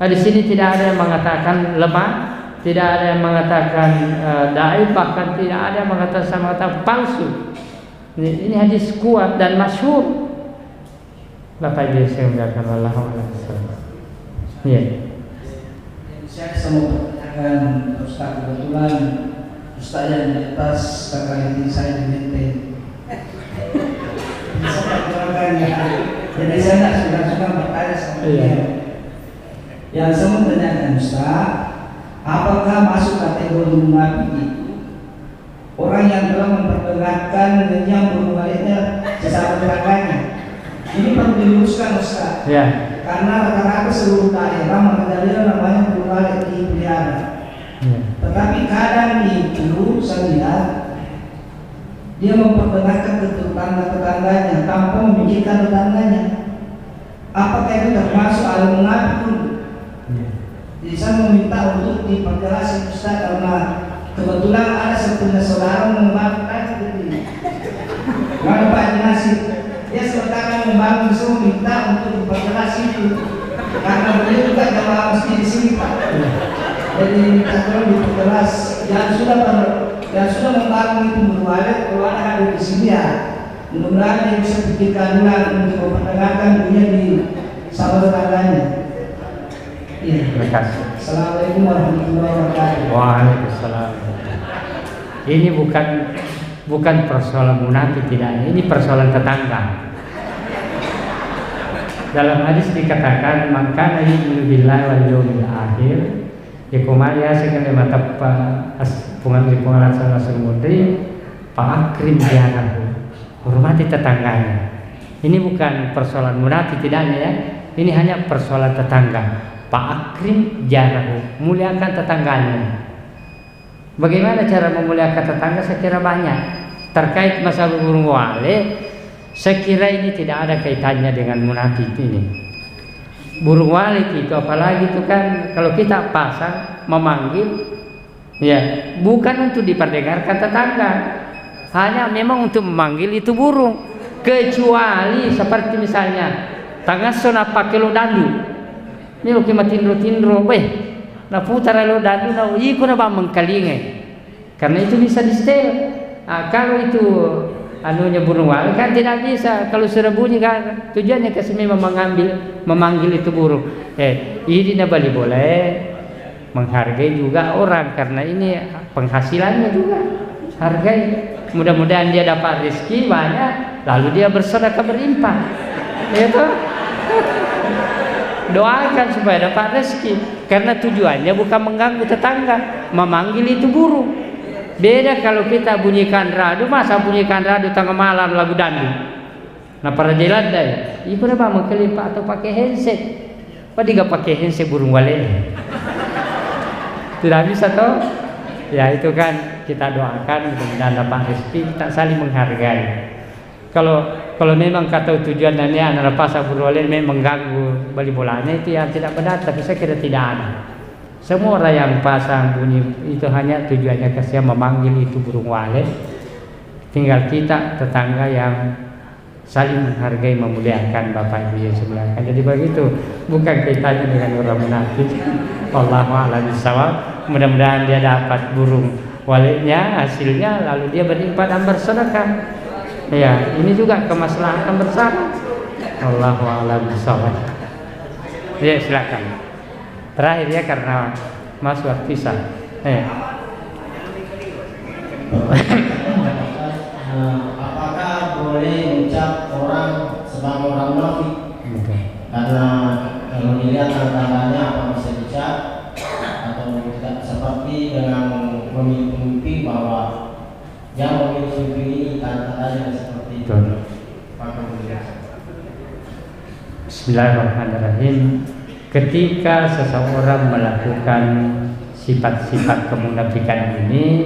Hadis ini tidak ada yang mengatakan lemah, tidak ada yang mengatakan, eh, dhaif, bahkan tidak ada yang mengatakan, saya mengatakan palsu. Ini, ini hadis kuat dan masyhur. Bapak Ibu yang saya muliakan, wallahu a'lam bishawab. Iya. Saya bisa mau pertanyakan Ustaz, kebetulan Ustaz yang di atas, kakak saya di Menteng. Bisa perkenalkan ya. Jadi saya nggak suka-suka bertanya sama Iya. dia. Yang saya mau tanyakan Ustaz, apakah masuk kategori munafik itu orang yang telah memperdengarkan ngenyam burung waletnya sesama tetangganya. Ini perlu diluruskan, Ustaz. Ya. Karena rata-rata seluruh daerah merajalela namanya burung walet dipelihara. Ya. Tetapi kadang itu saya lihat dia memperdengarkan ke tetangga-tetangganya tanpa memikirkan tetangganya. Apakah itu termasuk al-munafiqun? Iya. Jadi saya meminta untuk diperjelas, Ustaz, karena kebetulan ada satu saudara membantu tadi. Mana Pak Haji Nasir? Dia sementara membantu, saya meminta untuk diperjelas itu. Karena beliau juga jamaah masjid di sini, Pak. Jadi minta tolong diperjelas. Yang sudah ber-, yang sudah membangun itu berwalid, kalau ada hadir di sini ya, mudah-mudahan dia bisa pikirkan ulang untuk memperdengarkan dunia di sama tetangganya. Iya. Terima kasih. Assalamualaikum warahmatullahi wabarakatuh. Waalaikumsalam. Ini bukan, bukan persoalan munafik tidaknya, ini persoalan tetangga. Dalam hadis dikatakan, "Man kana yu'minu billahi wal yaumil akhir," ya, ko maya sekali mateppa as-, pungan di pungan asal asal mudri, fa akrim jarahu. Hormati tetangganya. Ini bukan persoalan munafik tidaknya, ya. Ini hanya persoalan tetangga. Fa akrim jarahu, muliakan tetangganya. Bagaimana cara memuliakan tetangga? Saya kira banyak. Terkait masalah burung walet, saya kira ini tidak ada kaitannya dengan munafik ini. Burung walet itu, apalagi itu kan, kalau kita pasang, memanggil, ya, bukan untuk diperdengarkan tetangga. Hanya memang untuk memanggil itu burung. Kecuali seperti misalnya, tangasso nappake lo dandu. Melo ki matinro-tinro, weh, naputara lo dandu, na iko na bang mengkalingai. Karena itu bisa di-setel. Ah, kalau itu anunya burung walet kan tidak bisa. Kalau sudah bunyi kan tujuannya kasi memang mengambil, memanggil itu burung. Eh, ini na bali boleh. Menghargai juga orang, karena ini penghasilannya juga. Hargai. Mudah-mudahan dia dapat rezeki banyak, lalu dia bersedekah berlimpah. Ya toh? Doakan supaya dapat rezeki, karena tujuannya bukan mengganggu tetangga, memanggil itu burung. Beda kalau kita bunyikan radu, masa bunyikan radu tengah malam lagu dangdut? Nah, para jeladai, ibu na bang mengkelimpah atau pakai handset. Apa diga pakai handset burung wale? Tidak bisa toh? Ya itu kan kita doakan mudah-mudahan dapat rezeki, kita saling menghargai. Kalau kalau memang kata tujuan dan niat anak pasang burung wale memang mengganggu bali bolanya, itu yang tidak benar, tapi saya kira tidak ada. Semua orang yang pasang bunyi itu hanya tujuannya kasihan memanggil itu burung wale. Tinggal kita tetangga yang saling menghargai, memuliakan Bapak Ibu yang sebelah kan. Jadi begitu, bukan kaitannya dengan orang munafik. Wallahu a'lam bishawab. Mudah-mudahan dia dapat burung walenya, hasilnya, lalu dia berlimpah dan bersedekah. Ya, ini juga kemaslahatan bersama. Wallahu a'lam bishawab. Ya, silakan. Terakhir ya, karena masuk waktu Isya. Eh. Nah, apakah boleh ucap orang sebagai orang munafik? Oke. Karena kalau dilihat tanda-tandanya apa bisa dicap atau tidak seperti dengan memiliki mimpi bahwa yang memiliki mimpi ini tanda-tandanya seperti itu. Betul. Apakah boleh? Bismillahirrahmanirrahim. Ketika seseorang melakukan sifat-sifat kemunafikan ini,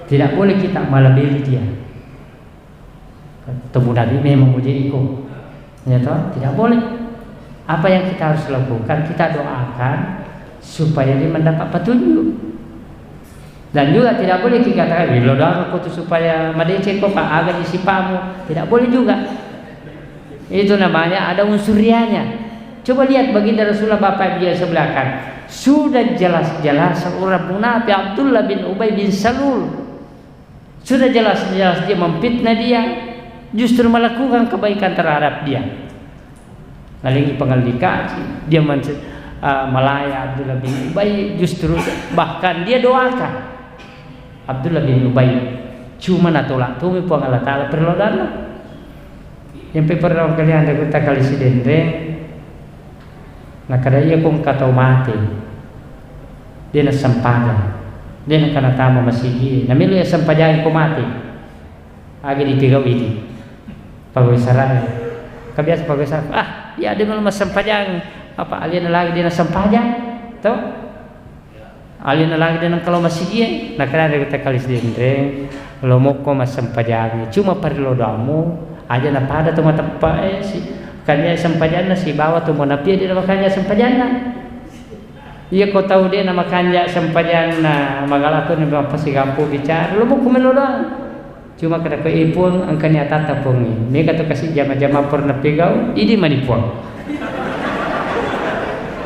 tidak boleh kita melabeli dia. Itu munafik memang uji iko. Ya toh? Tidak boleh. Apa yang kita harus lakukan? Kita doakan supaya dia mendapat petunjuk. Dan juga tidak boleh dikatakan, "Wih, lo doang aku tuh supaya madeceng ko, Pak, aga di sipamu." Tidak boleh juga. Itu namanya ada unsur rianya. Coba lihat baginda Rasulullah, Bapak Ibu yang saya muliakan. Sudah jelas-jelas seorang munafik Abdullah bin Ubay bin Salul. Sudah jelas-jelas dia memfitnah dia, justru melakukan kebaikan terhadap dia. Nalingi pangallika, dia men-, ah, malaya Abdullah bin Ubay, justru bahkan dia doakan Abdullah bin Ubay. Cuma natolak tumi Puang Allah Ta'ala perlodanna. Yang pernah kalian ada kali Sidenreng, Nakkeda, "Iya ko engka tau mate, de' nassempajang, de' nengka natama masigi, namelo iya sempajang ko mate." Aga dipigau idi pagawe sarae. Ka biasa pagawe sara, "Ah, iya de' melo massempajang, apa alena lagi de' nassempajang, to?" Alena lagi de' nengka lao masigie, nakkeda de' kota kali Sidenreng, "Lo mokko massempajangi, cuma parello doammu aja napada to mateppa, eh, si, makanja sempajanna sibawa to monapia de' namakanja sempajanna." Iya ko tau de' namakanja sempajanna, magala to ni mappasigampu bicara, lo mokko melo doang. Cuma kada ko, "Eh, Puang, engkani atatta, Puang, eh." Mega to kasi jama-jama pernah pegau, idi mani, Puang.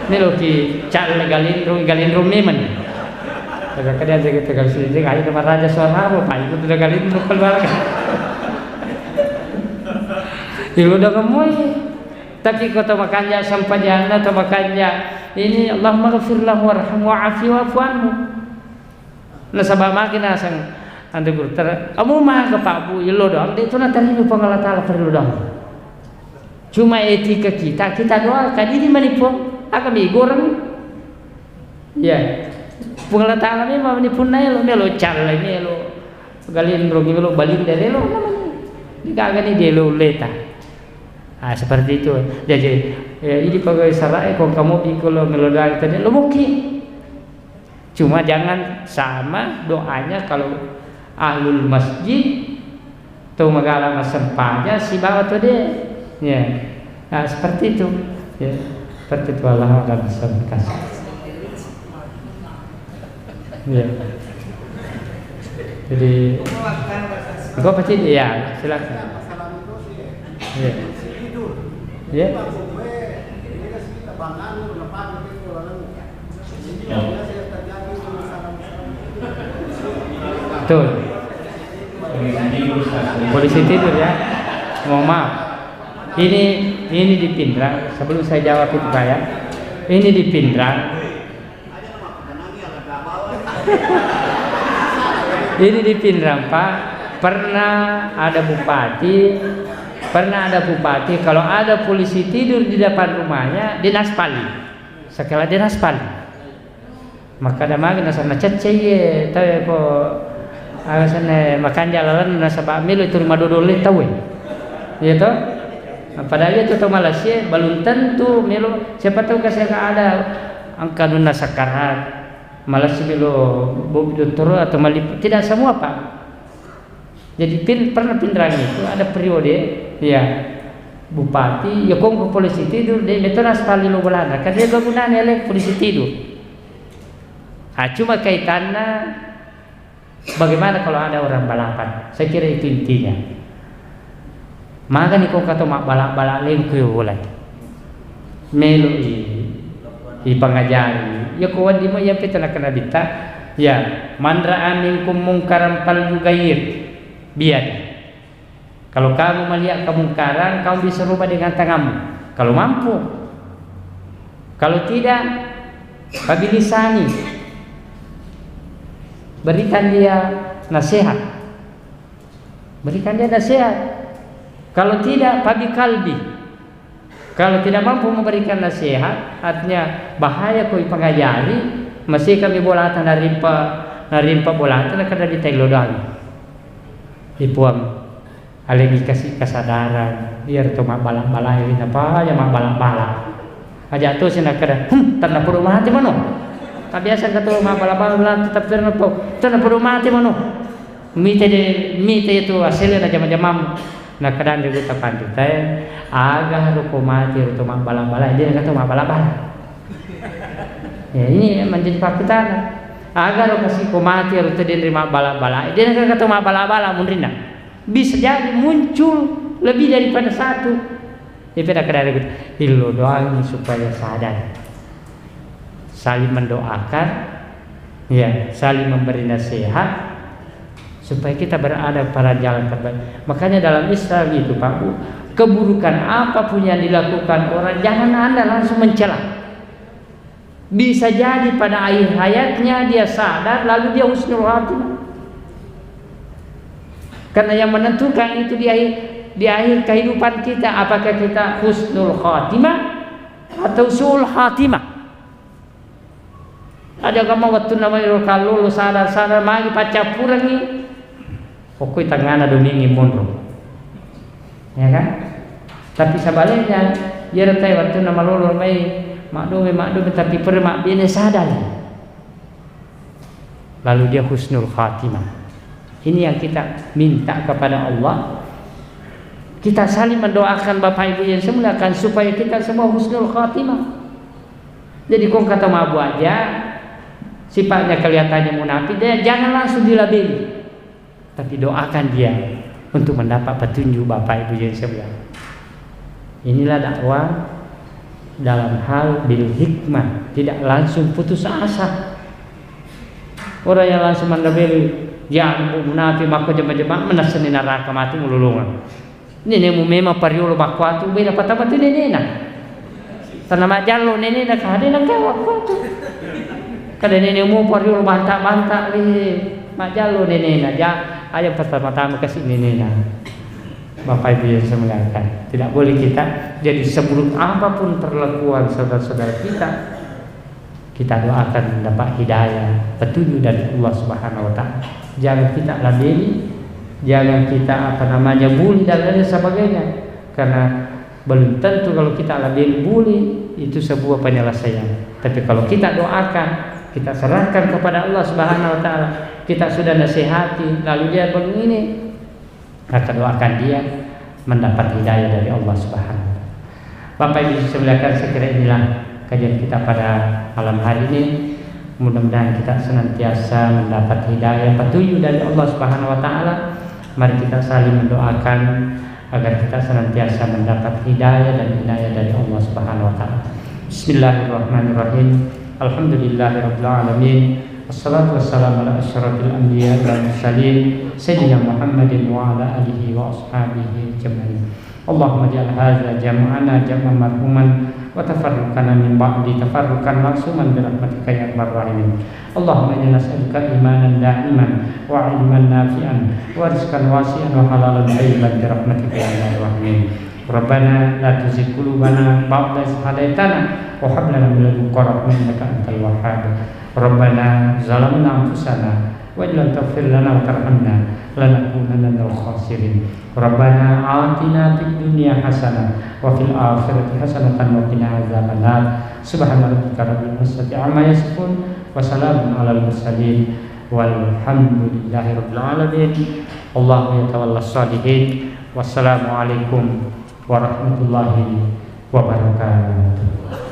Meloki calle galindrung, galindrung memang. Kada kada aja kita kasi, aja ayo nama raja suara apa, Pak, itu sudah galindrung keluarga. Ilu udah kemui. Tapi ko to makanja sempajanna, to makanja ini, "Allahumma ghafir lahu warhamhu wa'afi wa'fu anhu." Nasaba magi naseng anre guru ter-, amu maga Pak Bu, illo doang, de' tu natarima Puang Allah Ta'ala parello doang. Cuma etika kita, kita doakan, ini mani Puang, aga mi goreng. Ya. Puang Allah Ta'ala memang mani punna elo, melo calle, melo galindrung, melo balinde, elo, namanya. Ini kagak nih, dia lo leta. Ah, seperti itu. Jadi, ya, ini pegawai sarae, kong kamu bikolo melo doang tadi, lo mungkin. Cuma jangan sama doanya kalau ahlul masjid, to magala massempajang sibawa to de'. Ya. Nah, seperti itu. Ya. Seperti itu, Allah akan kasih. Ya. Jadi, engkau pasti, ya, silakan. Ya. Ya. Betul. Polisi tidur ya. Mohon maaf. Ini, ini di Pinrang. Sebelum saya jawab itu, Pak, ya. Ini di Pinrang. Ini di Pinrang, Pak. Pernah ada bupati, pernah ada bupati, kalau ada polisi tidur di depan rumahnya, dia naspali. Sekali dia naspali. Makkeda magi nasaba cecce iye tauwe ko, aga senna, makanja lalenna nasaba melo tuli madodong le tauwe. Iya to? Padahal itu tau malessi belum tentu melo, siapa tahu kasih ada angkanunna sakarat, malessi melo bobi dottoro atau malip-, tidak semua, Pak. Jadi pin-, pernah Pinrang itu ada periode, ya, bupati, ya kongko polisi tidur, de metona aspal lo bolana, kan dia bangunan elek polisi tidur. Ah, cuma kaitannya bagaimana kalau ada orang balapan? Saya kira itu intinya. Magani ko kato mabbala-bala lengku yo bolai. Melo i, ipangajari. Ya ko wadi mo ya peta nakana bitta. Ya, manra aminkum mungkaran fal yughayyir biyadi. Kalau kamu melihat kemungkaran, kamu bisa rubah dengan tanganmu. Kalau mampu. Kalau tidak, fabilisani. Berikan dia nasihat. Berikan dia nasihat. Kalau tidak, fabiqalbi. Kalau tidak mampu memberikan nasihat, artinya bahaya ko ipangajari, masih kami bolata narimpa, narimpa bolata, nakada di tailo doang. Ipuang, alegi kasih kesadaran, biar to mabbala-bala ini apa ya mabbala-bala. Aja tu sih nakada, hmm, tanah podo mati mano. Tak biasa kata mabbala-bala, tetap terus po, tanah podo mati mano. Mite de, mite itu hasilnya jama-jamamu. Nakadang ri gutta panritae, aga haro ko mati ro to mabbala-bala, dia kata mabbala-bala. Ya, ini menjadi fakta. Aga ro kasi ko mati ro to denri mabbala-bala, dia kata mabbala-bala munrinna. Bisa jadi muncul lebih daripada satu. Itu nakadang ri gutta, illo doangi supaya sadar. Saling mendoakan, ya, saling memberi nasihat supaya kita berada pada jalan terbaik. Makanya dalam Islam itu, Pak Bu, keburukan apapun yang dilakukan orang, jangan Anda langsung mencela. Bisa jadi pada akhir hayatnya dia sadar, lalu dia husnul khatimah. Karena yang menentukan itu di akhir, di akhir kehidupan kita, apakah kita husnul khatimah atau su'ul khatimah. Aja kama wettunna mai ro kallolo sadar-sadar magi paccappurengngi. Pokoknya tangngana domingi monro. Ya kan? Tapi sebaliknya, iyaro tae wettunna malolo mai maddome, maddome, tapi pura mabbene sadar. Lalu dia husnul khatimah. Ini yang kita minta kepada Allah. Kita saling mendoakan Bapak Ibu yang saya muliakan supaya kita semua husnul khatimah. Jadi kong kata mabu aja, sifatnya kelihatannya munafik, dia jangan langsung dilabeli. Tapi doakan dia untuk mendapat petunjuk Bapak Ibu yang saya muliakan. Inilah dakwah dalam hal bil hikmah, tidak langsung putus asa. Orang yang langsung mandabeli, ya munafik, mako jema-jema, menaseni neraka mati mulolongan. Nenemu memang pariolo makkuatu, bena patama tu nenena. Tana majjallo nenena, kade nangka makkuatu. Kada nenemu pariolo banta-banta, eh, majjallo nenena. Ja, aja pertama-tama kasih nenena. Bapak Ibu yang saya muliakan, tidak boleh kita jadi seburuk apapun perlakuan saudara-saudara kita, kita doakan dapat hidayah, petunjuk dari Allah Subhanahu wa Ta'ala. Jangan kita labeli, jangan kita, apa namanya, bully dan lain sebagainya. Karena belum tentu kalau kita labeli, bully itu sebuah penyelesaian. Tapi kalau kita doakan, kita serahkan kepada Allah Subhanahu wa Ta'ala, kita sudah nasihati, lalu dia belum ini, maka doakan dia mendapat hidayah dari Allah Subhanahu wa Ta'ala. Bapak Ibu yang saya muliakan, saya kira inilah kajian kita pada malam hari ini. Mudah-mudahan kita senantiasa mendapat hidayah, petunjuk dari Allah Subhanahu wa Ta'ala. Mari kita saling mendoakan agar kita senantiasa mendapat hidayah dan inayah dari Allah Subhanahu wa Ta'ala. Bismillahirrahmanirrahim. Alhamdulillahirabbil alamin. Wassalatu wassalamu ala asyrafil anbiya wal mursalin, sayyidina Muhammadin wa ala alihi wa ashabihi ajmain. Allahumma ij'al hadza jam'ana jam'an marhuman wa tafarruqana min ba'di tafarruqan ma'suman bi rahmatika ya arhamar rahimin. Allahumma inna nas'aluka imanan da'iman wa ilman nafi'an wa rizqan wasi'an wa halalan thayyiban bi rahmatika ya arhamar rahimin. Rabbana la tuzigh qulubana ba'da idh hadaytana wa hab lana min ladunka rahmah innaka antal wahhab. Rabbana zalamna anfusana وإن لم تغفر لنا وترحمنا لنكونن من الخاسرين. ربنا آتنا في الدنيا حسنة وفي الآخرة حسنة وقنا عذاب النار. سبحان ربك رب العزة عما يصفون وسلام على المرسلين والحمد لله رب العالمين. الله يتولى الصالحين. والسلام عليكم ورحمة الله وبركاته.